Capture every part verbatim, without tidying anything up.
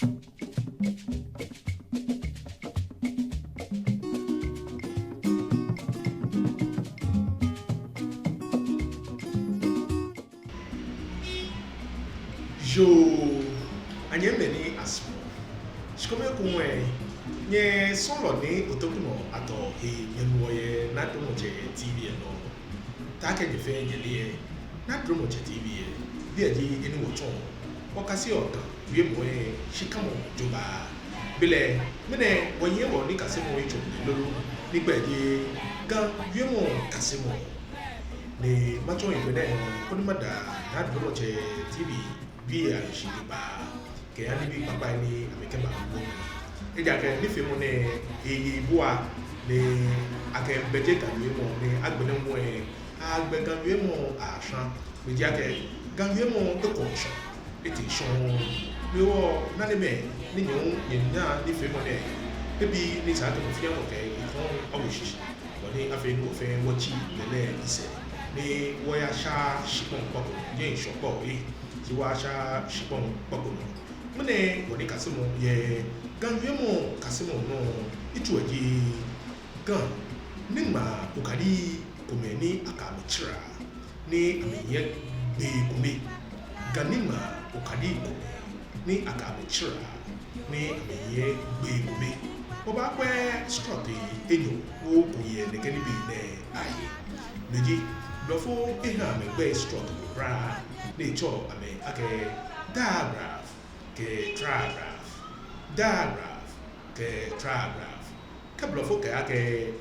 Yoo, anyɛmimɛi ni asumɔɔ. Shikome ekoŋŋ lɛ, nyɛsɔɔlɔ Nii Otokunɔ Atɔ he nyɛnuɔ yɛ Naa Dromɔtsɛ T V lɛ nɔ. Taakɛ nyɛ fɛɛ nyɛle lɛ, Naa Dromɔtsɛ T V lɛ, biɛ ji he ni wɔtsɔɔ, wɔkaseɔ Ga wiemɔi lɛ shikamɔ jogbaŋŋ. Belɛ, ŋmɛnɛ wɔyɛ wɔnikasemɔ yitso lɛ lolo, ni egbɛi ji Ga wiemɔ kasemɔ. Ni matsɔ hegbɛ nɛɛ koni mada Naa Dromɔtsɛ T V bii lɛ ashi jogbaŋŋ kɛha nibii kpakpai ni amɛkɛba wɔ. Ejaakɛ nifeemɔ nɛɛ eye ebua, ni akɛ bɛje Ga wiemɔ, ni agbɛnɛ moŋ lɛ, agbɛ Ga wiemɔ ashwa. Ejaakɛ Ga wiemɔ ekɔ ŋshɔ, etee shɔŋŋ. Ni wɔnanemɛi ni nyɛnyɛ nyɛna nifeemɔ nɛɛ, ebi ni esa akɛ mɔ fɛɛ mɔ kɛ ekɔŋ awo shishi, bɔ ni afee ni wɔ fɛɛ wɔtsi lɛlɛ lɛ sɛɛ, ni wɔyasha shikpɔŋ kpɔko, jeee ŋshɔ kpɔ lɛ, shi wɔyasha shikpɔŋ kpɔko nɔ. Ŋmɛnɛ wɔnikasemɔ yɛ Ga wiemɔ kasemɔ nɔ, etsu lɛ ji Ga niŋmaa okadii komɛi ni akɛ amɛ tsara ni amɛhiɛ gbee kome. Ga niŋmaa okadii komɛi ni akɛ amɛ tsara ni amɛhiɛ gbee kome. Wɔbaakwɛ srɔtoi enyɔ ko ko yɛ nɛkɛ nibii nɛɛ ahe. No ji, Blɔfo eha amɛ gbɛi srɔto ko kwraa ni etsɛɔ amɛ akɛ digraph kɛ trigraph. Digraph kɛ trigraph. Kɛ Blɔfo kɛɛ akɛ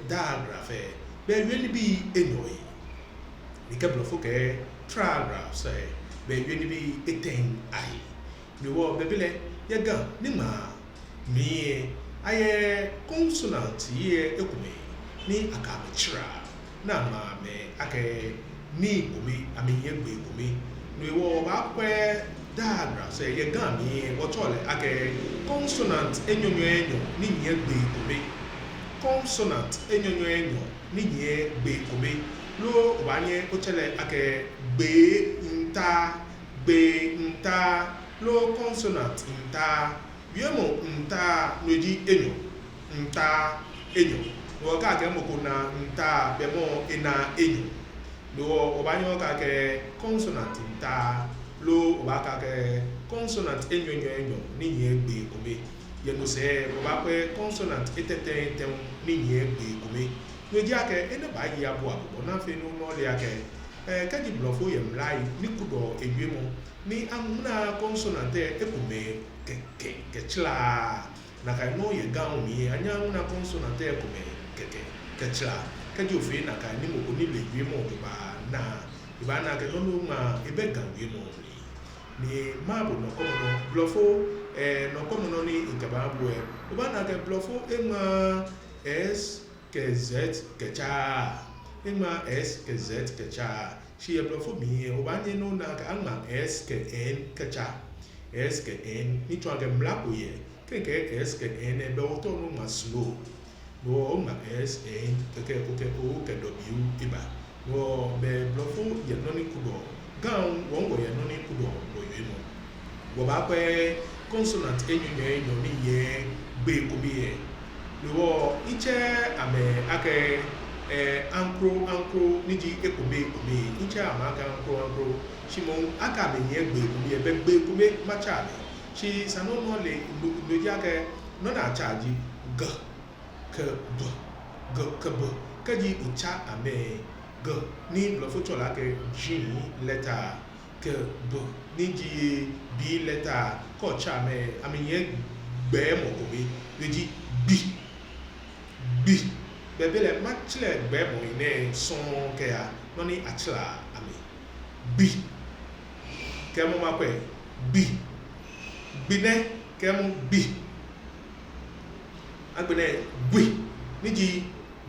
digraph lɛ, bɛ ewie nibii enyɔ ahe. Ni kɛ Blɔfo kɛɛ trigraph lɛ, bɛ ewie nibii etɛ ahe. Ni wɔ bɛ belɛ, yɛ Ga niŋmaa mli lɛ, ayɛ consonant lɛ ekomɛi ni akɛ amɛ tsara, ni aŋmaa amɛ akɛ nii kome, amɛhiɛ gbee kome. No hewɔ wɔbaakwɛ digraph lɛ, yɛ Ga mli lɛ, wɔtsɛɔ lɛ akɛ consonant enyɔnyɔɔnyɔ ni nyiɛ gbee kome. Consonant enyɔnyɔɔnyɔ ni nyiɛ gbee kome. Loo obaanyɛ otsɛ lɛ akɛ gbee nta, gbee nta, loo consonant nta. Wiemɔ nta, no ji enyɔ. Nta, enyɔ. Loo okɛɛ akɛ mɔ ko na nta, bɛ mɔ lɛ ena enyɔ. Loo obaanyɛ okɛɛ akɛ consonant nta, loo obaakɛɛ akɛ consonant enyɔnyɔɔnyɔ ni nyiɛ gbee kome. Yɛ no sɛɛ wɔbaakwɛ consonant etɛtɛ etɛ ni nyiɛ gbee kome. No ji akɛ enɛ baaye abua bo bɔ ni afee ni ole akɛ, eh, kɛji Blɔfo yɛ mlai ni kudɔɔ ewiemɔ, ni aŋmala consonant lɛ ekomɛi kɛkɛ kɛtsara. Nakai nɔŋŋ yɛ Ga mli lɛ, anyɛɔ aŋmala consonant lɛ ekomɛi kɛkɛ kɛtsara. Kɛji ofee nakai ni mɔ ko ni le wiemɔ jogbaŋŋ na, ebaana akɛ nɔ ni oŋma lɛ ebɛ Ga wiemɔ mli. Ni mabo nɔkwɛmɔnɔ, Blɔfo, eh, nɔkwɛmɔnɔ ni mikɛbaabu lɛ, obaana akɛ Blɔfo eŋma S kɛ Z kɛtsa. Eŋma S kɛ Z kɛtsa. Shi yɛ Blɔfo mli lɛ, obaanyɛ ona akɛ aŋma S kɛ N kɛtsa. S kɛ N, ni tsɔɔ akɛ mla ko yɛ. Kɛ ekɛɛ S kɛ N lɛ, bɛ otao ni oŋma snow. Loo oŋma S, N, kɛkɛ okɛ O kɛ W eba. Loo bɛ Blɔfo yɛ nɔ ni kudɔɔ Ga, wɔ hu wɔyɛ nɔ ni kudɔɔ wɔwiemɔ. Wɔbaakwɛ consonant enyɔnyɔɔnyɔ ni nyiɛ gbee kome lɛ. Loo mitsɛɛɛ amɛ akɛ, eh, aŋkro aŋkro ni ji ekome ekome. Mitsɛɛɛ amɛ akɛ aŋkro aŋkro. Shi moŋ akɛ amɛnyiɛ gbee kome lɛ, bɛ gbee kome matsɛ amɛ. Shi esa ni ole, no, no ji akɛ nɔ ni atsɛɔ ji G kɛ B, G kɛ B. Kɛji otsa amɛ, G ni Blɔfo tsɛɔ lɛ akɛ G letter, kɛ B ni ji B letter, kɛ otsa amɛ, amɛnyiɛ gbɛɛmɔ kome, no ji gbi, gbi. Bɛ belɛ matsɛ gbɛɛmɔi nɛɛ sɔŋŋ kɛya nɔ ni atsara amɛ. Gbi. Kɛɛmɔ makwɛ. Gbi. Gbi nɛ, kɛɛmɔ gbi. Agbɛnɛ gwi, ni ji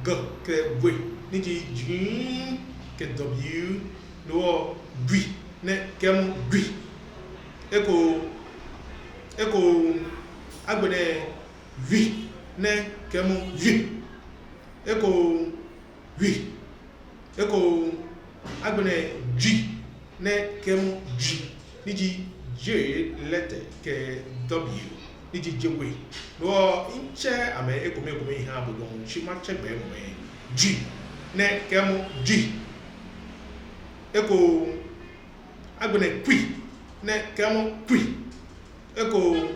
G kɛ W, ni ji G kɛ W, no hewɔ gwi nɛ, kɛɛmɔ gwi. Ekoŋŋ, ekoŋŋ. Agbɛnɛ wi nɛ, kɛɛmɔ wi. Ekoŋŋ, wi. Ekoŋŋ. Agbɛnɛ ji nɛ, kɛɛmɔ ji, ni ji J letter kɛ W. ni ji jeŋwe. No hewɔ mitsɛ amɛ ekome ekome miha bo dɔŋŋ, shi matsɛ gbɛɛmɔ lɛ. Jwi, nɛkɛmɔ jwi. Ekoŋŋ, agbɛnɛ kwi, nɛkɛmɔ kwi. Ekoŋŋ,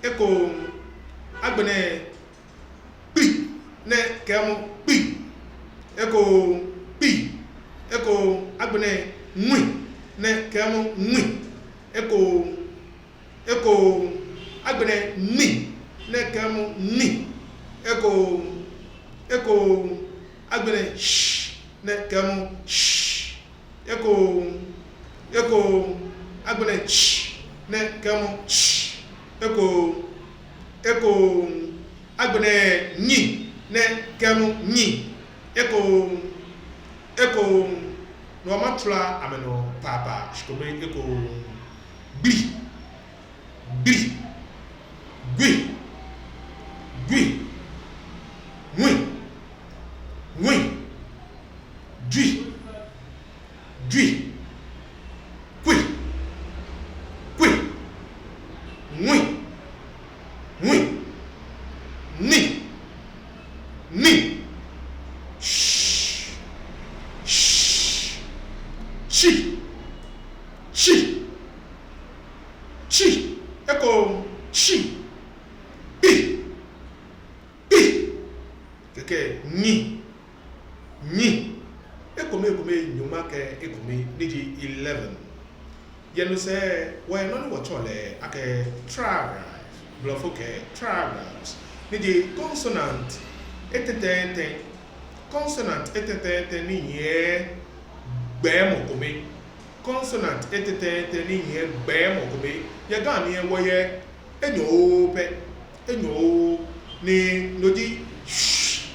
ekoŋŋ, agbɛnɛ kpi, nɛkɛmɔ kpi. Ekoŋŋ, kpi. Ekoŋŋ, agbɛnɛ ŋwi, nɛkɛmɔ ŋwi. Ekoŋŋ, ekoŋŋ, agbɛnɛ ni, nɛkɛmɔ ni. Ekoŋŋ, ekoŋŋ, agbɛnɛ sh, nɛkɛmɔ sh. Ekoŋŋ, ekoŋŋ, agbɛnɛ tsh, nɛkɛmɔ tsh. Ekoŋŋ, ekoŋŋ, agbɛnɛ nyi, nɛkɛmɔ nyi. Ekoŋŋ, ekoŋŋ, no hewɔ matsɔɔ amɛnɔ paapa, shikome ekoŋŋ. Gbli, gbli, gwi, gwi, ŋwi, ŋwi, jwi, jwi, kwi, kwi, ŋwi, ŋwi, ni, ni, sh, sh, tsi, tsi, tsi. Ekoŋŋ, tsi, kpi, kpi. Kɛkɛ nyi, nyi. Ekome ekome nyɔŋma kɛ ekome ni ji eleven. Yɛ no sɛɛ wɔyɛ nɔ ni wɔtsɛɔ lɛ akɛ trigraph, blɔfo kɛɛ trigraphs, ni ji consonant etɛtɛ etɛ, consonant etɛtɛ etɛ ni nyiɛ gbɛɛmɔ kome. Consonant etɛtɛ etɛ ni nyiɛ gbɛɛmɔ kome. Yɛ Ga mli lɛ wɔyɛ enyɔ pɛ, enyɔ, ni no ji sh,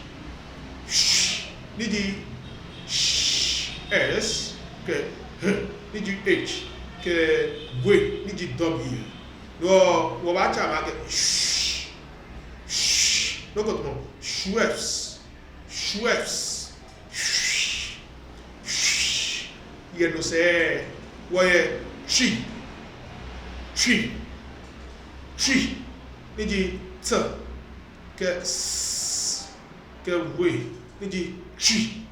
sh, ni ji sh, s, kɛ h, ni ji h, kɛ w, ni ji w. No hewɔ wɔbaatsɛ amɛ akɛ sh, sh, nɔ ko tamɔ Schweppes, Schweppes. Yɛ no sɛɛ wɔyɛ tswi, tswi, tswi, ni ji t, kɛ s, kɛ w, ni ji tswi,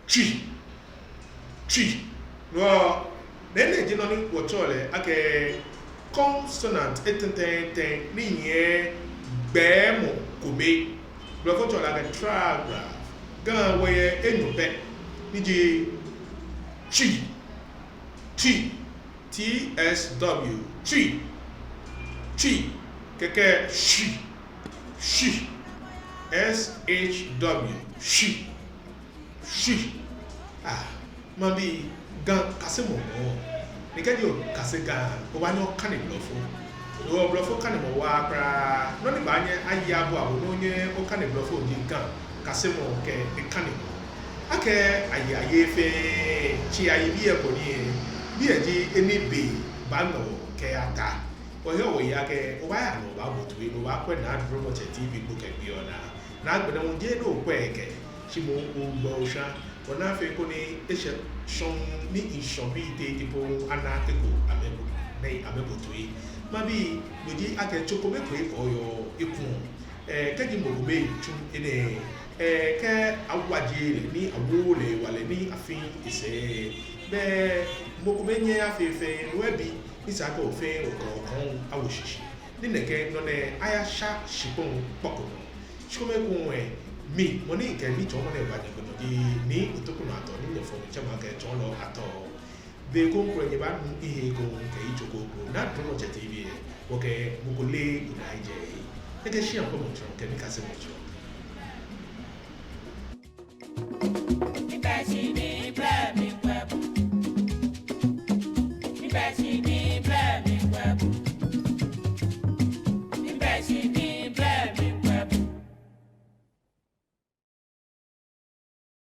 tswi, tswi. No hewɔ nɛɛ nɛɛ ji nɔ ni wɔtsɛɔ lɛ akɛ consonant etɛtɛ etɛ ni nyiɛ gbɛɛmɔ kome. Blɔfo tsɛɔ lɛ akɛ trigraph. Ga wɔyɛ enyɔ pɛ, ni ji tswi, tswi, T S W, tswi, tswi, kɛkɛ shwi, shwi, S H W, shwi, shwi. Ah, mabi, Ga kasemɔ mɔ. Ni kɛji okase Ga, obaanyɛ okane blɔfo. No hewɔ blɔfo kanemɔ waaa kwraa. Nɔ ni baanyɛ aye abua bo ni onyɛ okane blɔfo ji Ga kasemɔ kɛ ekanemɔ. Akɛ aye aye fɛɛ, shi aye biɛ ko ni, biɛ ji he ni be baana wɔ kɛya ta. Wɔheɔ wɔyeɔ akɛ obaaya nɔ obaabo toi, ni obaakwɛ Naa Dromɔtsɛ T V kpo kɛgbeɔ naa. Ni agbɛnɛ hu jeee ni okwɛ kɛkɛ, shi moŋ ogbɛ oshwa. Bɔ ni afee koni eshɛ shɔŋŋ ni ŋshɔ bii tete po ana eko amɛbo, ni amɛbo toi. Mabi, no ji akɛ tso kome ko ekɔɔyɔɔ ekuɔ. Ɛɛ, kɛji mɔ ko miitsu enɛ, ɛɛ, kɛ awaje lɛ ni awo lɛ hewalɛ ni afi esɛɛ, belɛ mɔ ko miinyɛ afee fɛɛ, no ebi ni esa akɛ ofee okɔkɔɔŋ awo shishi. Ni nɛkɛ nɔ nɛɛ ayasha shikpɔŋ kpɔkɔ nɔ. Shikome ekoŋŋ lɛ, mi, mɔ ni mikɛ nitsɔɔmɔ nɛɛ ba nyɛgbɛ nɔ ji Nii Otokunɔ Atɔ, ni nyɛfɔɔ mi tsɛmɔ akɛ Tsɔɔlɔ Atɔ. Be kroko lɛ nyɛbaanu mihe ekoŋŋ kɛ yitso kroko. Naa Dromɔtsɛ T V lɛ, wɔkɛ mɔ ko leee onaa ejɛɛɛ he. Nyɛkɛ shia kpɛmɔ tsɔɔ, kɛ nikasemɔ tsɔɔ.